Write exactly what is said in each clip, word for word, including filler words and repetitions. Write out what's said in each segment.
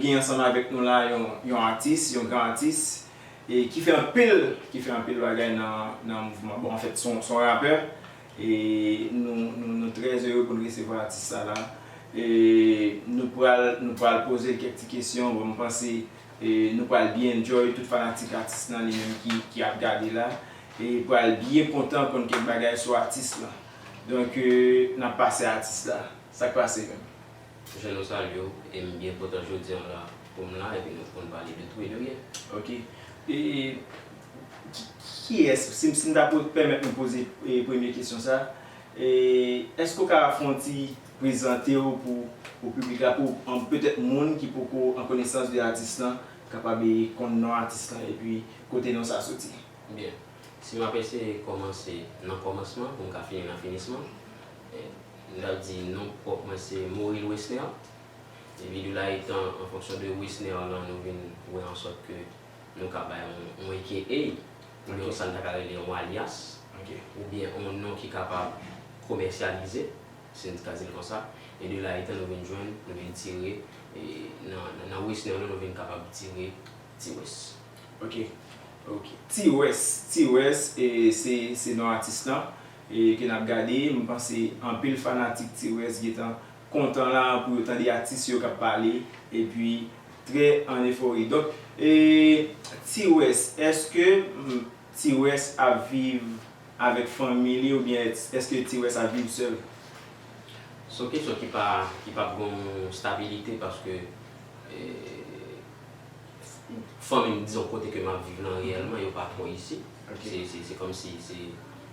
Gen ansanm avèk nou la yon, yon atis, yon gran atis, e ki fè anpil, ki fè anpil bagay nan, nan mouvman. Bon, anfèt, se yon, se yon rapè. E nou, nou, nou trè ere pou n resevwa atis sa la. E nou pral, nou pral poze l kèk ti kesyon. Bon, m panse, e nou pral byen enjoy, tout fanatik atis lan li menm ki, ki ap gade la, e pral byen kontan konn kèk bagay sou atis lan. Donk, e, n ap pase atis la. Sa k pase menm? Jwenn ou salye w, e m byen kontan jodi a la pou m la, epi nou konn pale de tou e de ryen. Ok. E, ki, kiyès, si, si m ta po-, pèmèt nou poze, e, premye kesyon sa, e, èske w ka fè yon ti prezante w pou, pou piblik la, pou, an, petèt moun ki poko an konesans de atis lan, kapab, e, konn non atis lan, epi kote non sa soti? Byen. Si m ap eseye kòmanse nan kòmansman pou m ka fini nan finisman, e, m t ap di non pwòp mwen se Moril Wesner. Epi de la etan, an fonksyon de Wesner lan, nou vin wè an sòt ke nou ka bay yon, yon A K A, oubyen yon sa n ta ka rele yon alyas, oubyen yon non ki kapab komèsyalize, si n ka di l konsa. E de la etan nou vin jwenn, nou vin tire, e nan, nan, nan Wesner lan, nou vin kapab tire T-West. Ok, ok. T-West, T-West, e, se, se non atis lan, e, ke n ap gade. M panse anpil fanatik T-West gentan kontan la pou yo tande atis yo k ap pale, epi trè an efori. Donk, e, T-West, èske, mm, T-West ap viv avèk fanmi li oubyen èske T-West ap viv sèl? Se yon kesyon ki pa, ki p ap gen yon stabilite paske, e, fanmi m, dizon, kote ke m ap viv lan reyèlman, yo pa twò isi. Se, se, se kòmsi se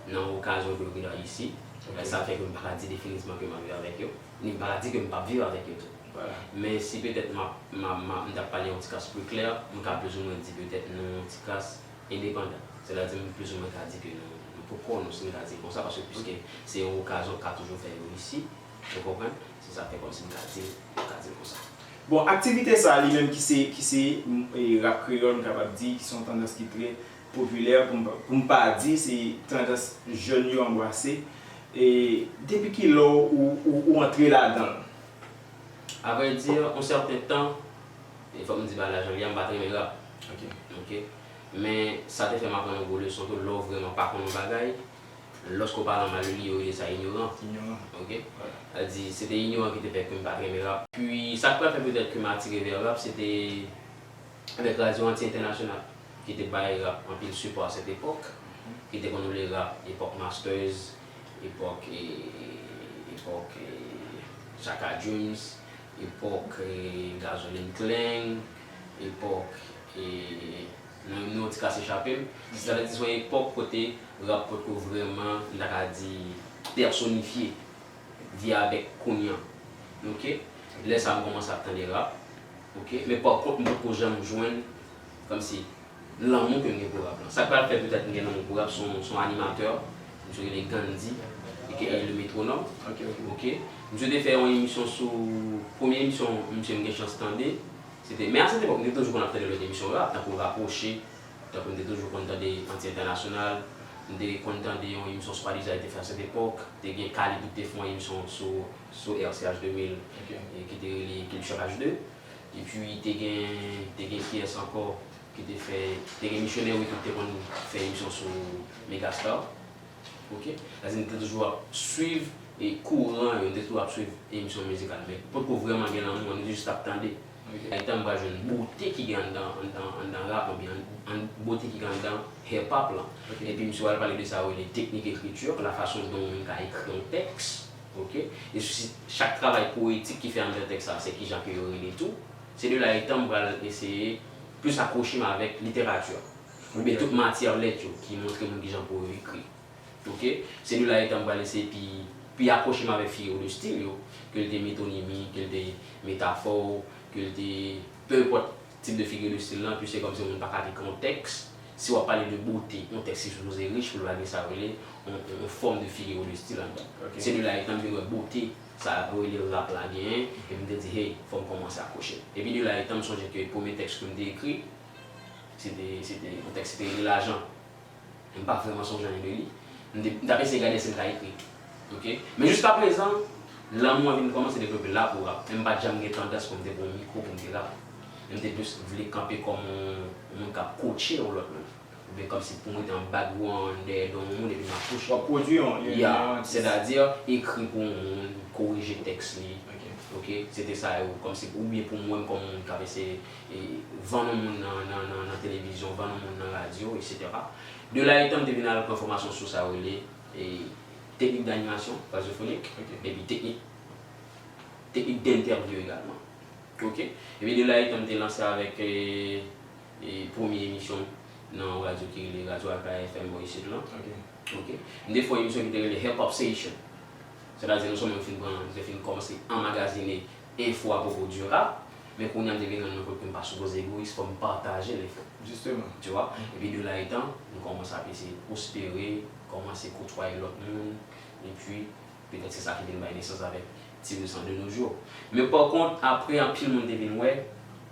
nan okazyon ke yo gentan isi. Sa fè ke m pa ka di definitivman ke m ap viv avèk yo, ni m pa ka di ke m p ap viv avèk yo tou. Men si petèt m ap, m ap, m ap, m t ap pale yon ti kras pli klè, m ka plizoumwen di petèt nou yon ti kras endepandan. Sètadi m plizoumwen ka di ke nou, nou poko, nou, si m ka di l konsa, paske piske se yon okazyon k ka toujou fè yo isi, ou konprann? Se sa k fè kòmsi m ka di l, m ka di l konsa. Bon, aktivite sa a li menm ki se, ki se, m, e, rap kreyòl, m kapab di, ki se yon tandans ki trè popilè, pou m pa, pou m pa di se tandans jèn yo anbrase. E depi kilè w, ou, ou antre ladan l? Avrèdi, yon sèten tan, e fòk m di bagay la jan l ye a, m pa t renmen rap. Ok. Men sa te fè m aprann yon gwo leson tou, lè w vrèman pa konn yon bagay, lòske w pa la mal li, yo rele sa inyoran. Inyoran. Ok? Sa di, se te inyoran ki te fè ke m pa t renmen rap. Pi, sa k pral fè petèt ke m atire vè rap, se te avèk Radyo Anti Entènasyonal, ki te bay rap anpil sipò a sèt epòk, ki te konn rele rap epòk Masters, epòk, e, epòk, e, Chaka Dreams, epòk, e, Gazoline Clang, epòk, e, non, non, ti kase chape m. Sètadi se yon epòk kote rap potko vrèman, m ta ka di, pèsonifye, vye avèk kounye a. Ok? Lè sa a, m kòmanse ap tande rap. Ok? Men pa kont, m potko janm jwenn, kòmsi, lanmou ke m gen pou rap lan. Sa k pral fè petèt m gen lanmou pou rap, se yon, se yon animatè, misye rele Gandhi, aka le Métronome. Ok? Misye te fè yon emisyon sou, premye emisyon misye m gen chans tande, se te, men a sèt epòk, m te toujou konn ap tande lòt emisyon rap, tankou Rapwoche, tankou m te toujou konn tande Anti Entènasyonal, m te konn tande yon emisyon Squaddiza te fè a sèt epòk, te gen Kalibri ki te fè yon emisyon sou, sou R C H de mil, e ki te rele Kilti H de. Epi te gen, te gen kiyès ankò ki te fè, te gen Misyonè wi tou ki te konn fè emisyon sou Megastar. Ok? Sa di m te toujou ap swiv e kouran yo, m te toujou ap swiv emisyon mizikal, men potko vrèman gen lanmou an, nou te jis ap tande. Etan m pral jwenn bote ki gen anndan, anndan, anndan rap, oubyen an, an, bote ki gen anndan hip hop lan. Epi misye pral pale de sa yo rele teknik ekriti, la façon dont yon moun ka ekri yon tèks. Ok? E si chak travay powetik ki fè anndan tèks sa, se kijan ke yo rele tou. Se de la etan m pral eseye plis akwoche m avèk literati. Oubyen tout matyè lèt yo ki montre moun kijan pou yo ekri. Ok? Se de la etan m pral eseye pi, pi akwoche m avèk figure de style yo, ke l te metonimi, ke l te metafò, ke l te, peu importe tip de figure de style lan, puiske kòmsi yon moun pa ka ekri yon tèks, si w ap pale de bote, yon tèks sipoze rich pou l pa gen sa yo rele yon, yon, yon fòm de figure de style anndan. Se de la etan m vin wè bote sa yo rele rap la genyen, epi m te di, hey, fò m kòmanse akwoche. Epi de la etan m sonje ke premye tèks ke m te ekri, se te, se te yon tèks, se te rele Lajan. M pa vrèman sonje anyen de li. M te, m t ap eseye gade si m ka ekri. Ok? Men jiskaprezan, lanmou an vin kòmanse devlope la pou rap. Men m pa t janm gen tandans pou m te pran yon mikwo pou m te rap. M te plis vle kanpe kòm yon, yon moun k ap kotche yon lòt moun. Oubyen kòmsi pou mwen te an background dèyè do yon moun epi m ap kotche. W ap pwodui yon, yon, yon atis. Sètadi, ekri pou yon moun, korije tèks li. Ok. Se te sa yo, kòmsi, oubyen pou mwen kòm moun k ap eseye e, vann yon moun nan, nan, nan, nan televizyon, vann yon moun nan radyo, etsetera. De la etan, m te vin al pran fòmasyon sou sa yo rele e, teknik danimasyon radyofonik, epi teknik, teknik dentèvyou egalman. Ok? Epi de la etan, m te lanse avèk e, e, premye emisyon nan yon radyo ki rele Radyo Akaya F M bò isit lan. Ok? M te fè yon emisyon ki te rele Hip Hop Station. Sètadi, non sèlman m fin pran, m te fin kòmanse anmagazine enfo apwopo di rap, men kounye a m te vin rann mwen kont ke m pa sipoze egoyis, fò m pataje enfo. Jisteman. Tu vois? Epi de la etan, m kòmanse ap eseye pwospere, kòmanse kotwaye lòt moun, epi petèt se sa ki vin bay nesans avèk T V san de nos jours. Men pa kont, apre anpil moun te vin wè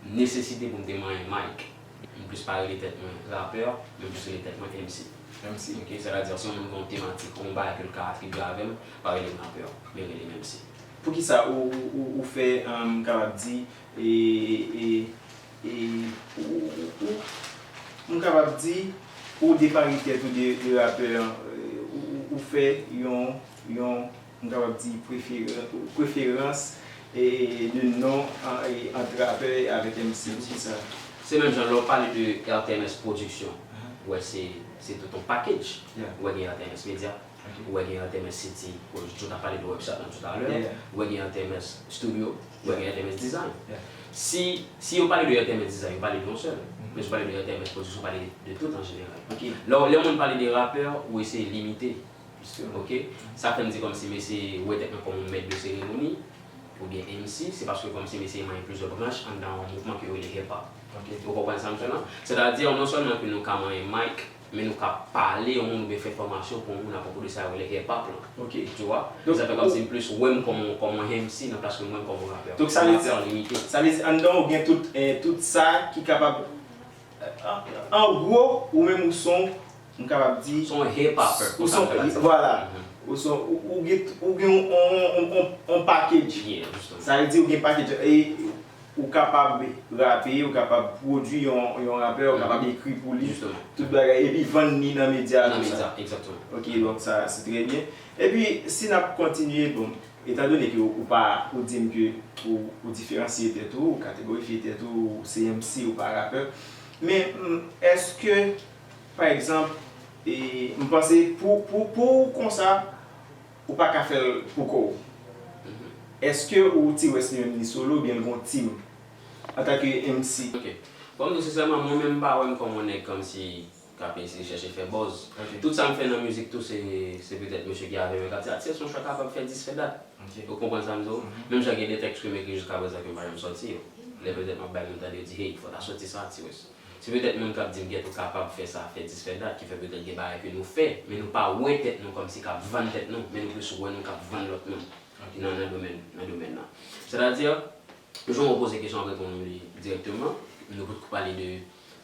nesesite pou m te manyen mic. M plis pa rele tèt mwen rapè, men m plis rele tèt mwen M C. M C. Ok, sètadi, si yon moun gen yon tematik, yon bagay ke l ka atribye avè m, pa rele m rapè, men rele m M C. Poukisa ou, ou, ou fè, m kapab di, e, e, e, ou, ou, ou, m kapab di, ou depare tèt ou de, de rapè, ou, ou, ou fè yon, yon, m kapab di, preferan, preferans e, de non an, e, ant rapè avèk M C. Poukisa? Se menm jan lè w pale de R T M S Production, ou wè se, se tout yon package. Ou wè gen R T M S Media, ou wè gen R T M S City, ou tou ta pale de website lan toutalè, ou wè gen R T M S Studio, ou wè gen R T M S Design. Si, si yo pale de R T M S Design, yo pale de yon sèl. Men si yo pale de R T M S Production, yo pale de tout an jeneral. Lè, lè yon moun pale de rapè, ou eseye limite. Ok? Sa fè m di kòmsi m eseye wè tèt mwen kòm yon mèt de seremoni, oubyen M C, se paske kòmsi m eseye manyen plizyè branch anndan yon mouvman ke yo rele hip hop. Ou konprann sa m fè la? Sètadi, non sèlman ke nou ka manyen mic, men nou ka pale yon moun oubyen fè fòmasyon pou yon moun apwopo de sa yo rele hip hop lan. Tu vois? Sa fè kòmsi m plis wè m kòm yon, kòm yon M C nan plas ke m wè m kòm yon rapè. Donk sa vle di, sa vle di anndan w gen tout, eh, tout sa ki kapab, an, an gwo, ou menm ou se yon m kapab di. Se yon hip hopper, pou sa m kapab di. Vwala. Ou se yon, ou, ou gen, ou gen yon, yon, yon, yon, yon package. Sa vle di ou gen package. E ou kapab rape, ou kapab pwodui yon, yon rapè, ou kapab ekri pou li, tout bagay, epi vann li nan medya, tout sa. Nan medya, egzakteman. Ok, donk sa, se trè byen. Epi, si n ap kontinye, bon, etandone ke ou, ou pa, ou di m ke ou, ou diferansye tèt ou, ou kategorifye tèt ou, ou se M C, ou pa rapè. Men, m, èske, pa egzanp, e, m panse pou, pou, pou ou konsa, ou pa ka fè l pou kò w. Èske ou T-West li menm li solo oubyen l gen yon team antanke M C? Ok. Bon, m di w sensèman, mwen menm m pa wè m kòm yon nèg kòmsi k ap eseye chèche fè buzz. Tout sa m fè nan mizik tou, se, se petèt mesye ki avè m yo k ap di, ah, T-West, yon chwa kapab fè dis, fè dat. Ou konprann sa m di w? Menm jan gen de tèks ke m ekri jiskaprezan ke m pa janm sòti yo. Lè petèt m ap bay moun tande, yo di, hey, fò w ta sòti sa, T-West. Se petèt moun k ap di m, Gèt, ou kapab fè sa, fè dis, fè dat, ki fè petèt gen bagay ke nou fè, men nou pa wè tèt nou kòmsi k ap vann tèt nou, men nou plis wè nou k ap vann lòt moun nan, nan domèn, nan domèn nan. Sètadi, jan w poze kesyon an, m reponn ou li dirèkteman. Nou potko pale de,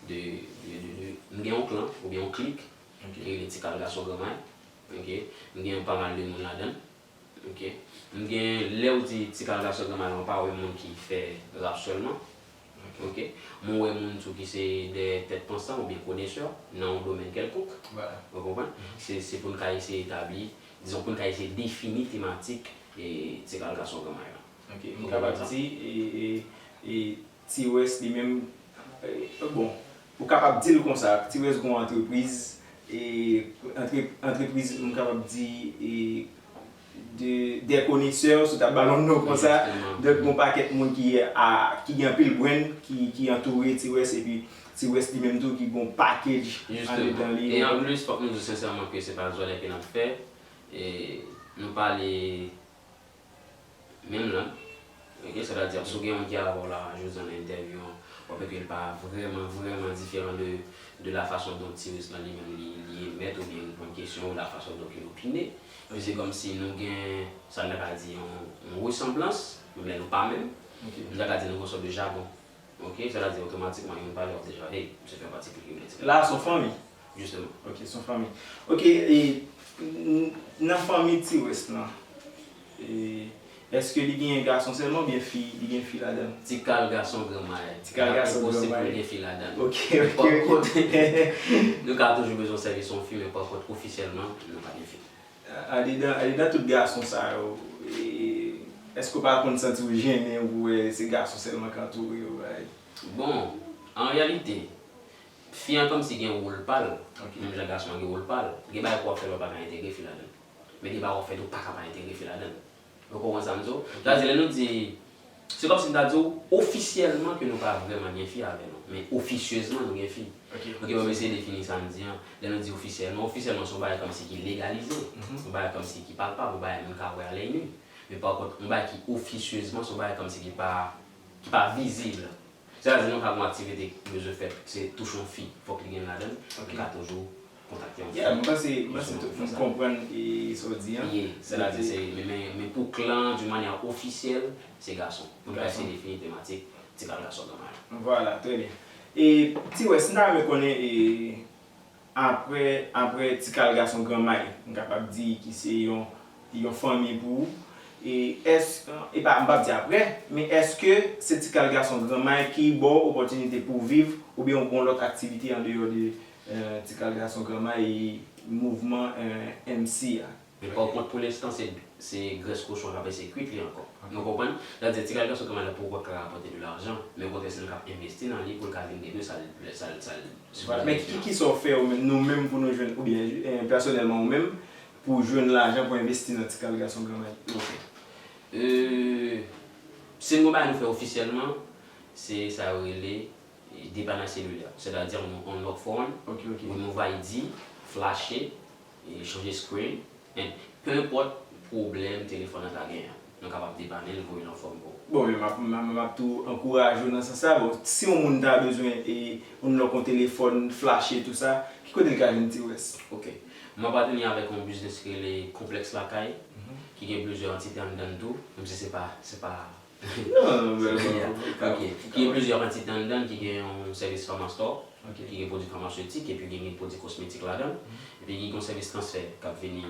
de, de, de, de, m gen yon klan, oubyen yon klik, ki rele Ti Kal Gason Granmay. Ok? M gen pa mal de moun ladan l. Ok. M gen, lè w di Ti Kal Gason Granmay la, w pa wè moun ki fè rap sèlman. Ok. Men w wè moun tou ki se de tèt pansan oubyen konesè nan yon domèn kèlkonk. Ou konprann? Se, se pou n ka eseye etabli, dizon, pou n ka eseye defini tematik e Ti Kal Gason Granmay la. Ok. M kapab di, e, e, e, T-West li menm, e, bon, ou kapab di l konsa, T-West gon antrepriz, e, antre, antrepriz, m kapab di, e, de, de konesè, si w ta ba l yon non konsa, donk gon pakèt moun ki, a, ki gen anpil brand, ki, ki antoure T-West, epi T-West li menm tou ki gon package andedan li. E anplis, fòk nou di sensèman ke se pa zòrèy ke n ap fè, e, nou pale menm lang. Ok, sètadi, si w gen yon moun ki avè w la, jodi a nan entèvyou an, w ap wè ke l pa vrèman, vrèman diferan de, de la façon dont T-West lan li menm li, li emèt oubyen reponn kesyon, la façon dont li opine. Men se kòmsi nou gen, sa n ta ka di, yon, yon resanblans, menm lè nou pa menm. Nou ta ka di nou gen yon sòt de jagon. Ok, sètadi otomatikman, yon pale w ap deja, hey, misye fè pati klik kriminèl. La, se yon fanmi. Jisteman. Ok, se yon fanmi. Ok, e, n, nan fanmi T-West lan, e, Èske li genyen gason sèlman oubyen fi, li gen fi ladan l? Ti Kal gason Granmay. Ti Kal gason Granmay. Li enposib pou l gen fi ladan l. Ok, ok, ok. Pankont, nou ka toujou bezwen sèvis yon fi, men pankont ofisyèlman, nou pa gen fi. Andedan, andedan tout gason sa yo, èske w pa konn santi w jennen pou w wè se gason sèlman k antoure w? Bon, an reyalite, fi an kòmsi gen wòl pa l, menm jan gason an gen wòl pa l. Gen bagay pou w ap fè l, w pa ka entegre fi ladan l. Men gen bagay w ap fè tou, w pa ka pa entegre fi ladan l. Ou konprann sa m di w? Sa vle di, lè nou di, se kòmsi m ta di w, ofisyèlman ke nou pa vrèman gen fi avè nou, men ofisyezman nou gen fi. Ok, ban m eseye defini sa m di an. Lè nou di ofisyèlman, ofisyèlman se yon bagay kòmsi ki legalize, yon bagay kòmsi ki palpab, yon bagay moun ka wè a lèy ni. Men pankont, yon bagay ki ofisyezman, se yon bagay kòmsi ki pa, ki pa vizib. Sètadi nou ka gen yon aktivite ki bezwen fèt, se touche yon fi, fòk li gen ladan l, nou ka toujou kontakte yon fi. Yeah, mwen panse, mwen panse m konprann sa w di an. Yeah, sètadi se, men, men, men pou klan, d'une manière officielle, se gason. Pou n ka eseye defini tematik, Ti Kal gason Granmay. Vwala, trè byen. E, Ti Wès, m ta renmen konnen, e, Apre, apre Ti Kal gason Granmay, m kapab di ki se yon, yon fanmi pou ou. E èske, e pa, m p ap di apre, men èske se Ti Kal gason Granmay ki ba w opòtinite pou w viv oubyen w gen yon lòt aktivite andeyò de, eh, Ti Kal gason Granmay e mouvman, eh, M C a? Men pa kont pou lenstan se, se grès kochon an k ap eseye kwit li ankò. Nou konprann? Sa vle di Ti Kal gason Granmay la poko ka rapòte de lajan, men okontrè se nou k ap envesti nan li pou l ka vin demen sa l, sa l, sa l. Vwala, men ki, kisa w fè ou menm, nou menm pou nou jwenn, oubyen, eh, pèsonèlman ou menm, pou w jwenn lajan pou envesti nan Ti Kal gason Granmay? Ok. Euh, se yon bagay nou fè ofisyèlman, se sa yo rele, eh, depannay selilè. Sètadi nou unlock phone, remove I D, flashe, e chanje screen, and penpòt pwoblèm telefòn nan ta genyen, nou kapab depann l, voye l anfòm pou ou. Bon, men m ap, m ap, m ap tou ankouraje w nan sans sa. Bon, si yon moun ta bezwen e unlock yon telefòn, flashe, tou sa, ki kote l ka jwenn Ti Wès? Ok. M apateni avèk yon biznis ki rele Konplèks Lakay, ki gen plizyè antite anndan l tou, menm si se pa, se pa Non, non, non, non. Ok. Ki gen plizyè antite anndan l, ki gen yon sèvis Pharmastore, ki gen pwodui famasetik, epi gen, gen pwodui kosmetik ladan l, epi ki gen yon sèvis transfè k ap vini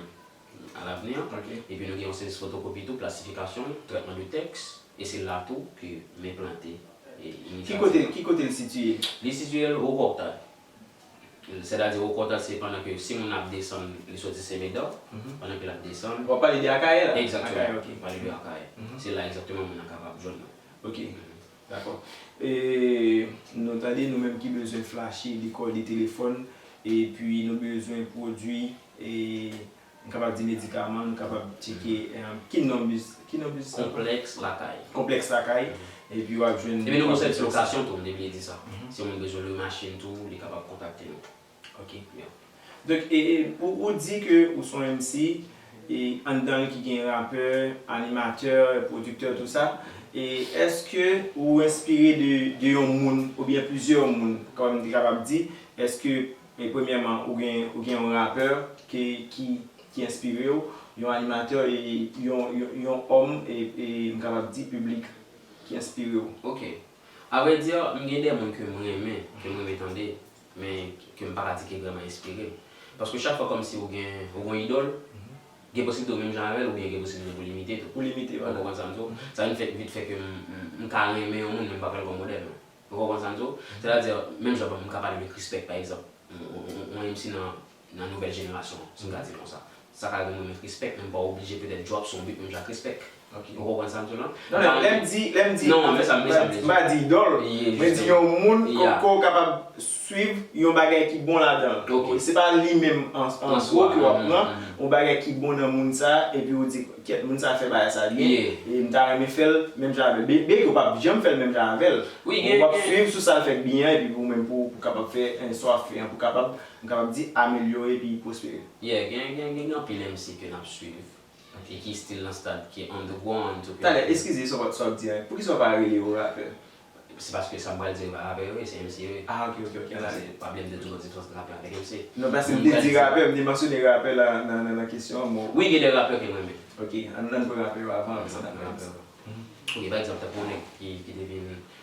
alavni an, epi nou gen yon sèvis fotokopi tou, plasifikasyon, trètman de tèks, e se la tou ke m enplante, e, inisyal sa. Ki kote, ki kote l sitiye? Li sitiye l Wo Pòptay. Sètadi, Wo Pòptay se pandan ke si moun nan ap desann, li soti Senmedan, pandan ke l ap desann. W ap pale de Akayè la? Egzakteman. Akayè, ok. W ap pale de Akayè. Se la egzakteman moun nan kapab jwenn mwen. Ok, dakò. E, nou tande, nou menm ki bezwen flashe, dekòde telefòn, epi nou bezwen pwodui, e, nou kapab di medikaman, nou kapab tcheke, eh, ki non biz-, ki non biznis sa ankò? Konplèks Lakay. Konplèks Lakay. Epi w ap jwenn. Epi nou gen yon sèvis lokasyon tou, m te bliye di sa. Si yon moun bezwen lwe machin tou, li kapab kontakte nou. Ok. Donk, e, e, ou, ou di ke ou se yon M C, e, anndan l ki gen rapè, animatè, pwodiktè, tou sa. E èske ou enspire de, de yon moun, oubyen plizyè moun, kòm m te kapab di, èske E premyèman, ou gen, ou gen yon rapè ki, ki, ki enspire w, yon animatè, e yon, yon, yon òm, e, e m kapab di piblik ki enspire w. Ok. Avrèdi, m gen de moun ke m renmen, ke m renmen tande, men ke m pa ka di ke vrèman enspire m. Paske chak fwa kòmsi ou gen, ou gen yon idòl, gen posiblite ou menm jan avè l, oubyen gen posiblite pou limite tou. Pou limite, vwala. Ou konprann sa m di w? Sa vin fè, vin fè ke m, m, m ka renmen yon moun, men m pa pran l kòm modèl mwen. Ou konprann sa m di w? Sètadi, menm jan m ka pale de Krispèk, pa egzanp. Yon, yon, yon M C nan, nan nouvèl jenerasyon an, si m ka di l konsa. Sa ka rive m renmen Krispèk, men m pa oblije petèt drop sou yon beat menm jan ak Krispèk. Ou konprann sa m di w lan? Non, men lè m di, lè m di, non, men sa m, men sa m vle di. M pa di idòl, mwen di yon moun ke w kapab swiv yon bagay ki bon ladan l. Ok. Se pa li menm an, an gwo ke w ap pran, yon bagay ki bon nan moun sa, epi w di, kèt, moun sa fè bagay sa byen, e m ta renmen fè l menm jan avè l. Byen, byen ke w p ap janm fè l menm jan avè l. Wi, gen, w ap swiv sou sa l fè k byen, epi pou ou menm, pou, pou w kapab fè, eh, sa w ap fè an, pou w kapab, m kapab di, amelyore epi pwospere. Yeah, gen, gen, gen, gen anpil M C ke n ap swiv, e ki still nan stad ki underground, tou. Talè, eskize, sa w ap, sa w ap di an, poukisa w pa rele yo rapè? Se paske sa m pral di yo pa rapè yo ye, se M C yo ye. Ah, ok, ok, ok. Paske pa bliye m te toujou di trans rapè avèk M C. Non, paske m te di rapè, m te mansyone rapè la nan, nan, nan kesyon an, men. Wi, gen de rapè ke m renmen. Ok, ann, ann pran rapè yo avan, apre sa n a pale de sa. Ok, pa egzanp, tankou yon nèg ki, ki te vin,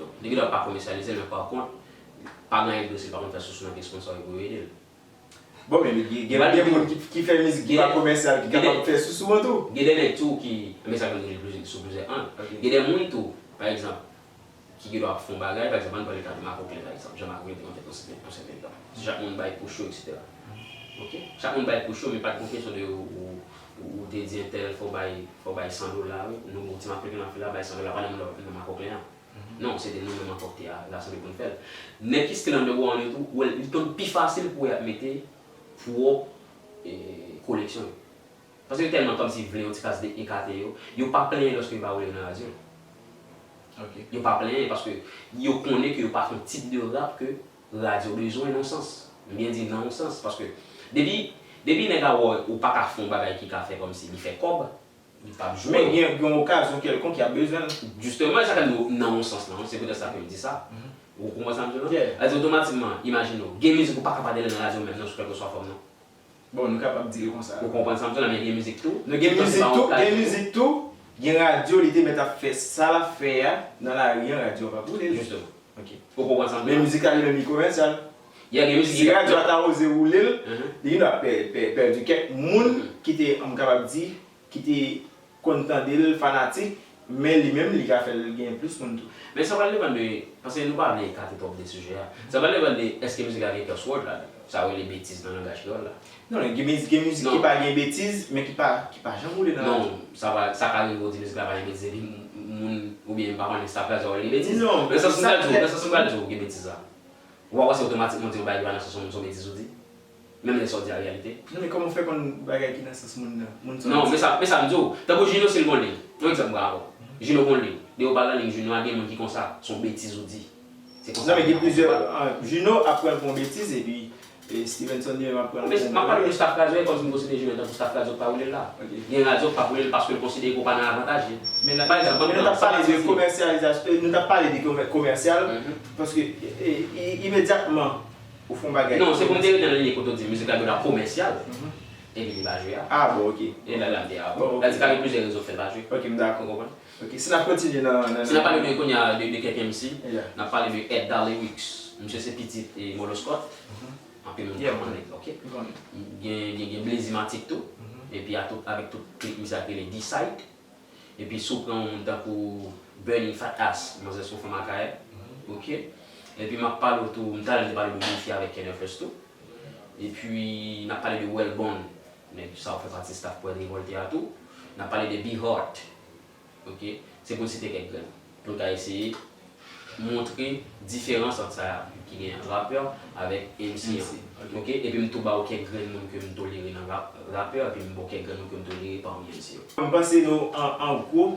tou. Li gen dwa pa komèsyalize l, men pa kont, pa gen anyen l dwe si l pa konn fè sou sou nan gen sponsor yo pou yo ede l. Bon, men gen, gen, gen moun ki, ki fè mizik ki pa komèsyal, ki kapab fè sou sou an tou. Gen de nèg tou ki, men sa vin rele sou plizyè ang. Gen de moun tou, pa egzanp, ki gen dwa ap fè yon bagay, pa egzanp, ann pran le ka de Marco Clé, pa egzanp, jan Marco Clé te konn fè yon sèten tan, yon sèten tan. Chak moun bay kouch yo, etsetera. Oke? Chak moun bay kouch yo, men pa t gon kesyon de ou, ou, ou te di entèl, fò w bay, fò w bay san dola, wi, nou, ti Marco Clé ke n ap fè la, bay san dola, pa nan moun nan Marco Clé an. Non, se te nou menm ankò ki te rasanble pou n fè l. Nèg ki still underground yo tou, ou wè, li tonn pi fasil pou w y ap mete pwòp koleksyon yo. Paske yo tèlman kòmsi vle yon ti kras de ekate yo, yo pa plenyen lòske yo pa woule yo nan radyo. Yo pa plenyen paske yo konnen ke yo pa fè yon tip de rap ke radyo bezwen nan yon sans. M byen di nan yon sans, paske depi, depi nèg la wè ou pa ka fè yon bagay ki ka fè kòmsi li fè kòb, li p ap jwe. Men gen, gen yon okazyon kèlkonk y ap bezwen l. Jisteman, e sa k fè m di w nan yon sans lan, se poutèt sa ke m di sa. Ou konprann sa m di w lan? Sa vle di otomatikman, imajine w, gen mizik ou pa ka pa tande l nan radyo menm nan sou kèlkeswa fòm nan. Bon, nou kapab di l konsa. Ou konprann sa m di w la, men gen mizik tou. Non, gen mizik tou, gen mizik tou. Gen radyo, li te mèt ap fè sa l ap fè a nan lari an, radyo an p ap woule l. Jisteman. Ou konprann sa m di w la? Men mizik la li menm li komèsyal. Si radyo a ta oze woule l, li gendwa pè, pè, pèdi kèk moun ki te, m kapab di, ki te konn tande l, fanatik, men li menm li ka fè l gen plis moun tou. Men sa pral depann de, paske nou pa vle ekate twòp de sijè a. Sa pral depann de èske mizik la gen curse word ladan. Sa yo rele betiz nan langaj kreyòl la. Non, gen mizik, gen mizik ki pa gen betiz, men ki pa, ki pa janm woule nan radyo. Non, sa pa, sa ka rive w di mizik la pa gen betiz epi moun, oubyen m pa konnen staff radyo a rele betiz. Non, nan sans m pral di w, nan sans m pral di w gen betiz la. Ou pa panse otomatikman w di yon bagay ki pa nan sans moun se yon betiz ou di? Menm lè sa w di a reyalite. Non, men kòman w fè konn bagay ki nan sans moun nan? Moun sa w di. Non, men sa, men sa m di w. Tankou Juno si l gon liy. Yon egzanp m pral ba w. Juno gon liy. Depi w pa nan liy Juno a, gen moun ki konsa. Se yon betiz ou di. Se konsa. Non, men gen plizyè. Juno ap pran l pou yon betiz, epi e, Stevenson li menm ap pran l pou yon betiz. Non, men m ap pale de staff radyo, e kòmsi m konsidere Juno tankou staff radyo k pa woule l la. Gen radyo k p ap woule l paske l konsidere ke w pa nan avantaj li. Men pa egzanp, ban m yon egzanp. Men nou t ap pale de komesyalizasyon, nou t ap pale de komesyal, paske e, e, imedyatman, Ou fè yon bagay ki komèsyal. Non, se pou m te rete nan linye kote w di mizik la dwe ta komèsyal. Epi li pa jwe a. Ah bon, ok. E la la m te a. Bon, ok. Sa di ka gen plizyè rezon k fè l pa jwe. Ok, m dakò. Ou konprann? Ok, si n ap kontinye nan, nan, nan. Si n ap pale de kounye a de, de kèk MC, n ap pale de Edda Lyrics. Misye se pitit e Molo Scott. Anpil moun pa konnen, ok? Gen, gen, gen Blazy Matic tou. Epi a tout, avèk tout klik misye ap rele D-Side. Epi si w pran yon moun tankou Burning Fat Ass, manzè se yon fanm Akayè, ok? Epi m ap pale w tou, m talè m te pale w de Beefy avèk Kenner First tou. Epi n ap pale de Welbon, nèg sa yo fè pati staff Pwèt Revòlte a tou. N ap pale de B-Hart, ok? Se pou n site kèk grenn. Pou n ka eseye montre diferans ant sa ki gen rapè avèk MC an. Ok? Epi m tou ba w kèk grenn moun ke m tolere nan rap, rapè, epi m ba w kèk grenn moun ke m tolere pami MC yo. M panse nou, an, an gwo,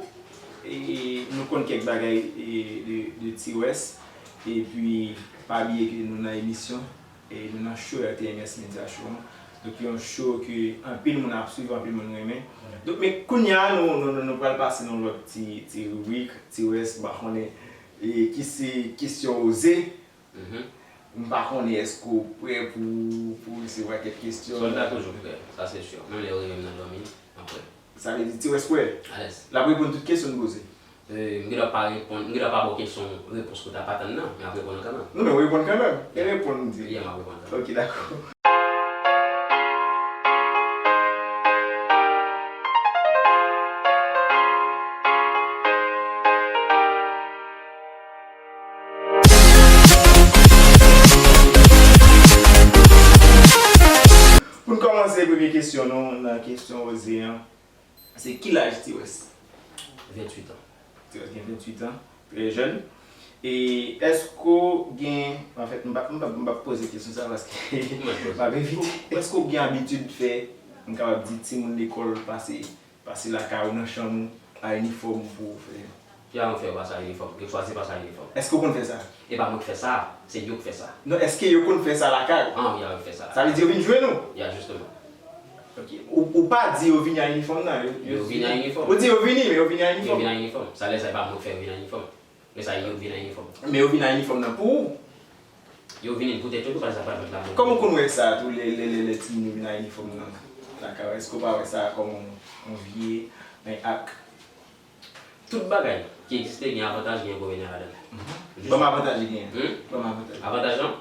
e, nou konn kèk bagay e, de, de T-West, epi pa bliye ke nou nan emisyon. E nou nan show R T M S Media Show an. Donk yon show ke anpil moun ap swiv, anpil moun renmen. Donk men kounye a nou, nou, nou, nou pral pase nan yon lòt ti, ti ribrik, T-West, m pa konnen, e, ki se kesyon oze. M pa konnen èske w prè pou, pou resevwa kèk kesyon. Sòlda toujou prè, sa se si. Menm lè yo reve m nan dòmi, m ap prè. Sa vle di T-West prè? Alèz. L ap reponn tout kesyon n poze. E, m gendwa pa reponn, m gendwa pa ba w kesyon, repons ke w t ap atann nan, men m ap reponn kanmenm. Non, men w reponn kanmenm. E reponn, m di. Yeah, m ap reponn kanmenm. Ok, dakò. Pou n kòmanse premye kesyon nou nan kesyon oze an, se ki laj T-West? Venntuit an. T-West gen venntuit an, trè jèn. E èske w gen, anfèt, m p ap, m p ap, m p ap poze kesyon sa a paske m ap evite. Èske w gen abitid fè, m kapab di, timoun lekòl pase, pase lakay ou nan chanm ou a inifòm pou w fè? Ki a nou fè yo pase a inifòm, yo chwazi pase a inifòm. Èske w konn fè sa? E pa mwen k fè sa, se yo k fè sa. Non, èske yo konn fè sa lakay ou? An wi, a yo k fè sa. Sa vle di yo vin jwenn ou? Ya, jisteman. Ok. Ou, ou pa di yo vini a inifòm nan, yo, yo vini a inifòm. Ou di yo vini, men yo vini a inifòm. Yo vini a inifòm. Sa lè sa e pa mwen k fè yo vin a inifòm. Men sa yo k vin a inifòm. Men yo vin a inifòm nan pou ou? Yo vini poutèt yo tou, paske sa pa fèt la pou yo. Kòman w konn wè sa tou, lè, lè, lè, lè timoun yo vin a inifòm nan lakay ou? Èske w pa wè sa kòm yon, yon vye, yon ak? Tout bagay ki egziste gen avantaj, gen enkonvenyan ladan l. Ban m avantaj li genyen. Ban m avantaj. Avantaj lan?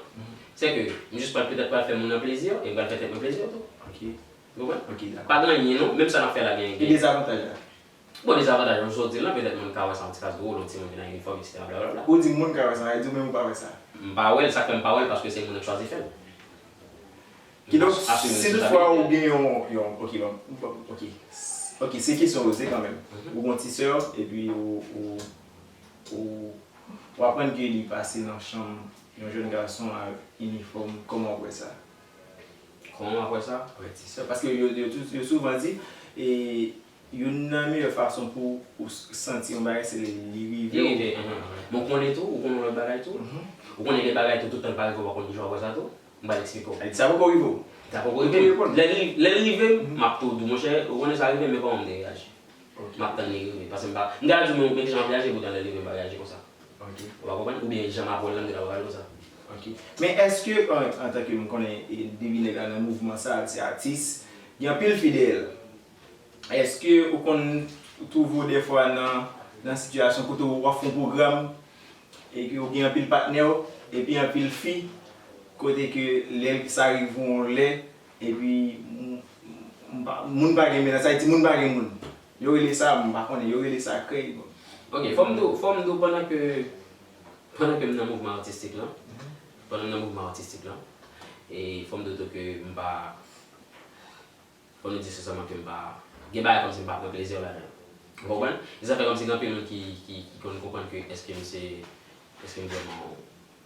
Se ke m jis pral petèt pral fè moun nan plezi, e m pral fè tèt mwen plezi tou. Ok, Ou konprann? ok, dakò. Pa gen anyen non, menm sa n ap fè la gen. E dezavantaj la? Bon, dezavantaj yo sot di l lan, petèt moun ka wè sa yon ti kras dwòl, yon timoun ki nan inifòm, etsetera blablabla. Ou di moun ka wè sa, e di ou menm ou pa wè sa? M pa wè l, sa k fè m pa wè l, paske se moun nan k chwazi fè l. Kidonk, si toutfwa ou gen yon, yon, ok, bon, bon, ok, ok, se kesyon poze kanmenm. Ou gen yon ti sè, epi ou, ou, ou, ou aprann ke li pase nan chanm yon jèn gason ak inifòm, kòman w ap wè sa? Kòman w ap wè sa? Wè, ti sè. Paske yo, yo, tou- yo souvan di, e, youn nan meyè fason pou ou s- santi yon bagay, se lè li rive Li w. rive, mhm. Men w konnen tou, ou konnen yon lòt bagay tou. Ou konnen gen bagay tou, tout tan l pa rive, w pa konn kijan w ap wè sa tou. M pa eksplike w. Sa poko rive w? Sa poko rive. Lè li, lè li rive, m ap tou di w, monchè, ou konnen sa rive, men kòman m te reyaji? M ap tann li rive. Paske m pa, m ta di w, men, men kijan m ap reyaji, poutan lè l rive, m pa reyaji konsa. Ok, Ou pa konprann? Oubyen jan m ap wè l lan, m te ta wè l konsa. ok. Men èske, an, antanke m konnen e, Devi Nèg la nan mouvman sa, se atis, gen anpil fi dèyè l. Èske ou konn twouve w dèfwa nan, nan sitiyasyon kote w ap fè yon pwogram, e ke w gen anpil patnè w, epi anpil fi, kote ke lè sa rive yon lè, epi m- m pa- moun pa gen mennaj, sa vle di moun pa gen moun. Yo rele sa, m pa konnen, yo rele sa krèy, bon. Ok, fò m di w, fò m di w pandan ke, pandan ke m nan mouvman atistik lan, pandan m nan mouvman atistik lan, e fò m di w tou ke m pa, fò nou di sensèman ke m pa, gen bagay kòmsi m pa pran plezi ladan l. Ou konprann? E sa fè kòmsi gen anpil moun ki, ki, ki konn konprann ke èske m se, èske m vrèman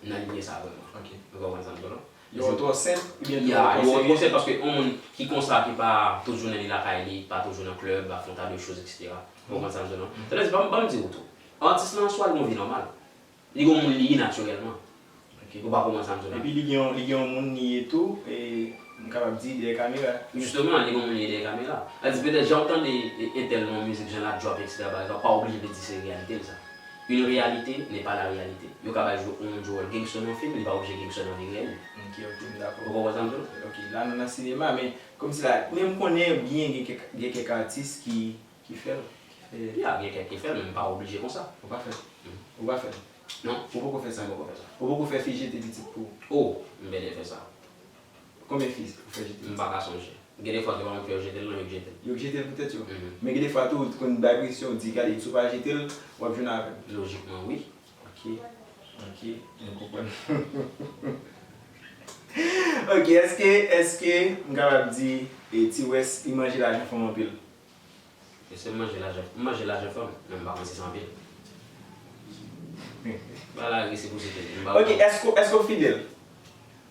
nan linye sa vrèman. Ok. Ou konprann sa m di w lan? Yo wè w twò senp, oubyen Ya, twò yo wè w twò serye? Senp paske yon moun ki konsa, ki pa tout jounen li lakay li, pa tout jounen nan klèb, ap fè yon ta de choz, etsetera. Ou konprann sa m di w lan? Sètadi, ban m, ban m di w tou. Atis lan, swa l gen yon vi nòmal. Li gen yon moun li ye natirèlman. Ok. Ou pa konprann sa m di w lan? Epi li gen yon, li gen yon moun li ye tou, e m kapab di dèyè kamera. Jisteman, li gen yon moun li ye dèyè kamera. Sa di petèt jan w tande e, entèl nan yon mizik, jan l ap drop, etsetera, bagay sa, pa oblije vle di se reyalite l sa. Une réalité n'est pas la réalité. Yo ka bay jou yon moun jwe wòl gangster nan yon fim, li pa oblije gangster nan vi reyèl li. Ok, ok, m dakò. Ou konprann sa m di w lan? Ok, la nou nan sinema, men kòmsi la, men m konnen byen gen kèk, gen kèk atis ki, ki fè l. Ki fè Ya, gen kèk ki fè l, men m pa oblije konsa. Ou pa fè l. Ou pa fè l. Non. Ou poko fè sa. M poko fè sa. Ou poko fè fi jete pitit pou ou. Oh, m bèlè fè sa. Konbyen fi ou fè jete? M pa ka sonje. Gen de fwa, se pa mwen ki fè yo jete l, non, yo k jete l. Yo k jete l poutèt yo. Mhm. Men gen de fwa tou, ou konn bay presyon, ou di, gade, si w pa jete l, w ap jwenn avè m. Lojikman, wi. Ok, ok, m konprann. Ok, èske, èske m kapab di, e, T-West, li manje lajan fanm anpil? Èske m manje lajan, m manje lajan fanm, men m pa konn si se anpil. Ba la resi pou site, m pa Ok, èske, èske w fidèl?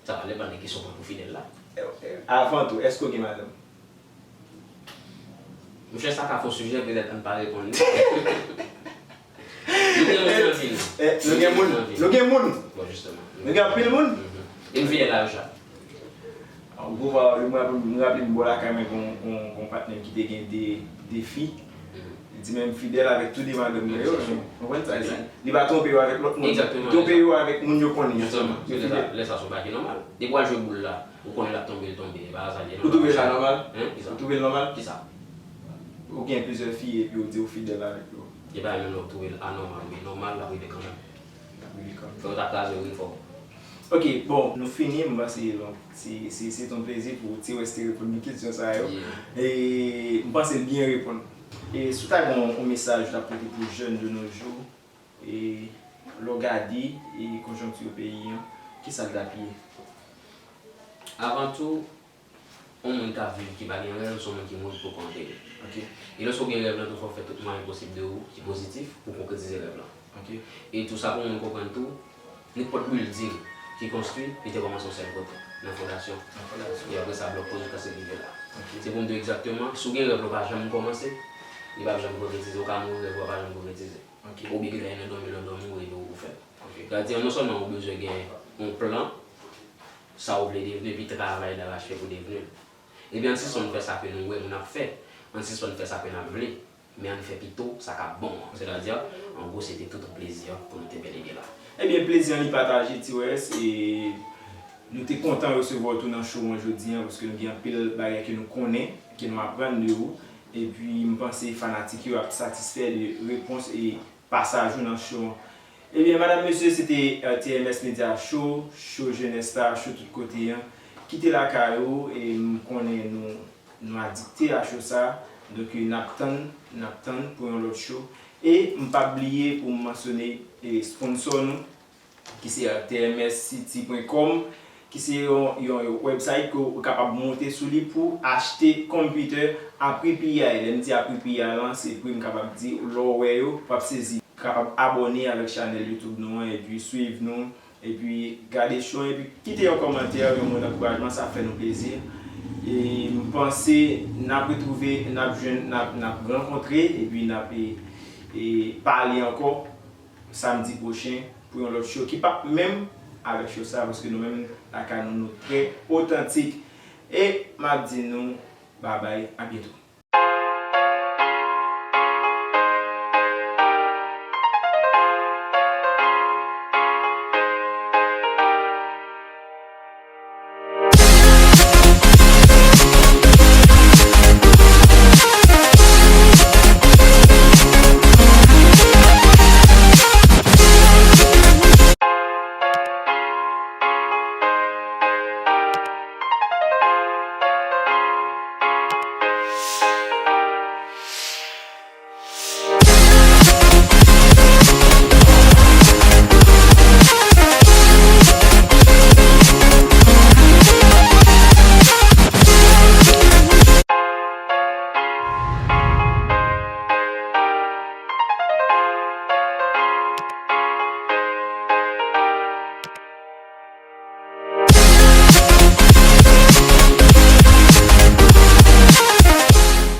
Sa va depann de kesyon pou fidèl la. Avan tou, èske w gen madanm? Monchè, sa ka fè yon sijè, petèt ann pa reponn li. Nou gen moun nan vi nou. Eh, nou gen moun. Nou gen moun. Bon, jisteman. Nou gen anpil moun. E m fidèl a yo chak. An gwo pawòl, mwen raple, mwen raple m bò lakay mwen gon, gon, gon patnè m ki te gen de, de fi. Li di men m fidèl avèk tou de madanm mwen yo. Ou konprann sa? Li pa twonpe yo avèk lòt moun. Li twonpe yo avèk moun yo konnen. Jisteman. Yo fidèl. Lè sa se yon bagay ki nòmal. Depi w al jwe boul la, ou konnen l ap tonbe, l tonbe. E pa aza li ye non. Ou twouve sa nòmal? Hein? Kisa? Ou twouve l nòmal? Kisa? Ou gen plizyè fi epi ou di ou fidèl avèk yo. E pa menm lè ou twouve l anòmal oubyen nòmal, l ap rive kanmenm. L ap rive kanmenm. Fò yo ta kraze yo vin fò. Ok, bon, nou fini, m panse, bon, se, se, se te yon plezi pou T-West te reponn nou kesyon sa yo. E m panse l byen reponn. E si w ta gen yon, yon mesaj ou t ap pote pou jèn de nos jours, e lè w gade, e konjonkti peyi an, kisa l t ap ye? Avan tou, yon moun k ap viv ki pa gen rèv, se yon moun ki mouri pou kò antere. E lòske w gen rèv lan tou, fò w fè tout mwayen posib de ou ki pozitif pou w konkretize rèv lan. E tou sa pou moun konprann tou, nenpòt building ki konstwi, li te kòmanse yon sèl kote, nan fondasyon. E apre sa, blòk po jiskaske l rive la. Se pou m di w egzakteman, si w gen rèv lan w pa janm kòmanse, li p ap janm konkretize, ou ka mouri, rèv ou a pa janm konkretize. Oblije gen lè nan dòmi, lè w dòmi, ou reve ou fè l. Sètadi, non sèlman ou bezwen gen yon plan, sa ou vle devni, epi travay darache pou devni l. Epi ann sispann fè sa ke nou wè moun ap fè, ann sispann fè sa ke n ap vle, men ann fè pito sa k ap bon an. Sètadi, an gwo, se te tout yon plezi pou nou te bèl e byen la. Ebyen, plezi an li pataje, T-West, e nou te kontan resevwa w tou nan show an jodi an, paske nou gen anpil bagay ke nou konnen, ke nou aprann de ou. Epi, m panse fanatik yo ap satisfè de repons e pasaj ou nan show an. Ebyen, madam, mesye, se te, eh, T M S Media Show, show jenès la, show tout kote an. Kite lakay ou, e m konnen nou, nou adikte a show sa, donk, eh, n ap tann, n ap tann pou yon lòt show. E m p ap bliye pou m mansyone, eh, sponsò nou, ki se, eh, T M S city point com, ki se yon, yon, yon website ke w kapab monte sou li pou achte computer a pri pi a. Lè m di a pri pi a lan, se pri m kapab di, lè w wè yo, w ap sezi. Kapab abòne avèk chanèl YouTube nou an, epi swiv nou, epi gade show, epi kite yon kòmantè, yon mo d'ankourajman, sa fè nou plezi. E m panse n ap retwouve, n ap jwenn, n ap, n ap rankontre, epi n ap, e, e, pale ankò samdi pwochen pou yon lòt show ki p ap menm avèk show sa, paske nou menm lakay nou, nou trè otantik. E m ap di nou babay, a byento.